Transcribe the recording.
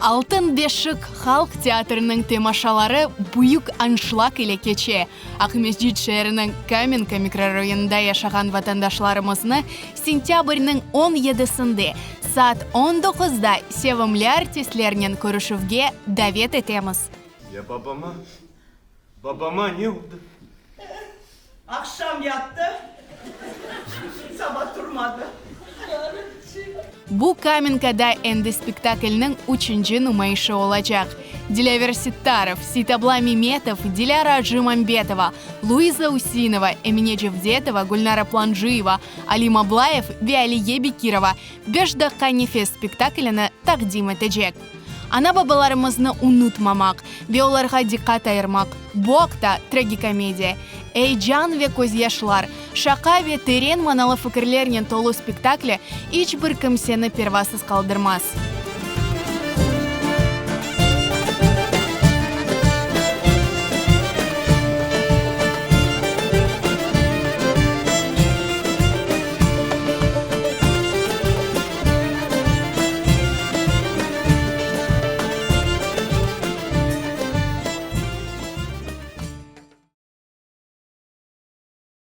Altın beşik halq teatriniñ temaşaları büyük anşlag ile keçe. Aqmescit şeeriniñ Kamenka mikrorayonında yaşağan vatandaşlarımıznı sentâbrniñ on yedisinde saat on doquzda sevimli artistlernen körüşüvge davet etemiz. Ya babama, babama ne oldı? Aqşam yattı, saba turmadı. Bu Kamenkada endi spektaklniñ üçünci numayışı olacaq. Dilâver Sittarov, Seytabla Memetov, Dilâra Acımambetova, Luiza Usinova, Emine Cevdetova, Gülnara Plancıyeva, Alim Ablayev ve Aliye Bekirova Beş daqqa nefes spektaklini taqdim etecek. Ana-babalarımıznı unutmamaq ve olarğa diqqat ayırmaq, bu aqta tragikomediya. Eyecan ve közyaşlar, şaqa ve teren manalı fikirlernen tolu spektakli iç bir kimseni pervasız qaldırmaz.